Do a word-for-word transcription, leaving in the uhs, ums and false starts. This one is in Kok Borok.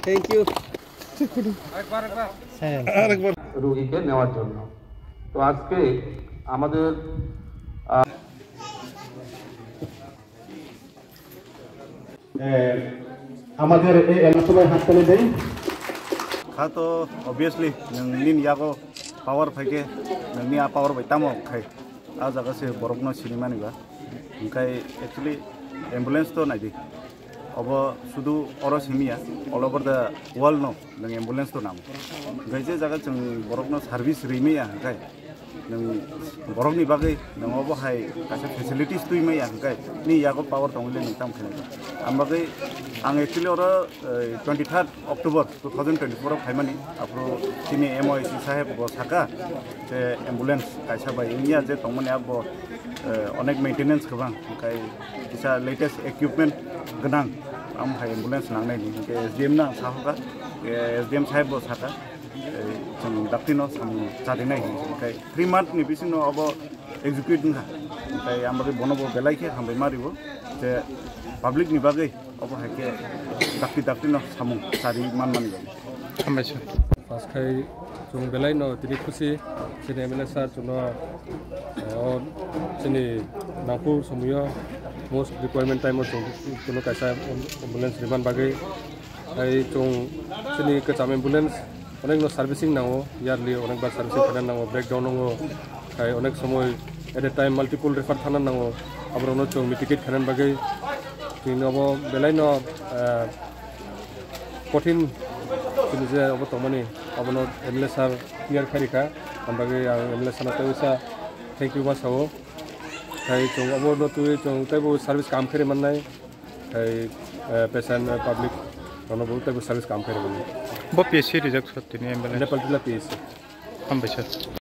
Thank you. Silence. রোগীকে নেওয়ার জন্য। তো আজকে আমাদের, আহ, এ, আমাদের এই এলাকায় হাততালি দেই। Kha to obviously nwng nini yago power phaikhe, nwngni a power bai tamo khai. A jaga se borokno sinimani ba. Hwnkhe actually ambulance to naidi. Obo sudu oro simiya, all over the world no nwng ambulance to nango. Hwnkhe je jaga chwng borokno service rimaya hwnkhe nwng borokni bagwi nwng obo hai kaisa facilities twi maya hwnkhe ni yago power tongwi le nwng tamo khenai. Ang bagwi ang actually oro, eh, twenty third October two thousand twenty-four o phaimani, aphuru chini M O I C saheb bo saka, je ambulance kaisa bai wngya je tongmani abo, eh, onek maintenance kwbang, hwnkhe kisa latest equipment gwnang, am hai ambulance nangnai ni, hwnkhe S D M no ang sahoka, eh, S D M saheb bo saka, eh, chwng dakti no samung charinai, hwnkhe three month ni bising no abo execute wngkha, hwnkhe ang bagwi bono bo belai khe hambai ma rio, je public ni bagwi obo hai khe dakti dakti no samung chari manmani bagwi. Hambai sir. First khai chwng belai no tini khusi chini M L A sir chwngno, eh, o chini nangkuk somoyo most requirement time o chwng chwngno kaisa ambulance riman bagwi. Hai chwng chini kwcham ambulance onek no servicing nango, yearly onek bar servicing khana nango, breakdown nango. Hai onek somoi at a time multiple refer thana nango, aborokno chwng mitigate khana bagwi chwngno obo belai no, eh, kothin chini je obo tongmani, abono M L A sir clear khairikha, ang bagwi ang M L A sir no tei usa thank you ma sao. Hai chwng obo no twi chwng teibo service kam khairi mannai, hai, eh, patient, eh, public rokno bo teibo service kam khairi mannai. Bo P S C rijak sir tini M L A? Nepal Tila P S C. Hambai sir.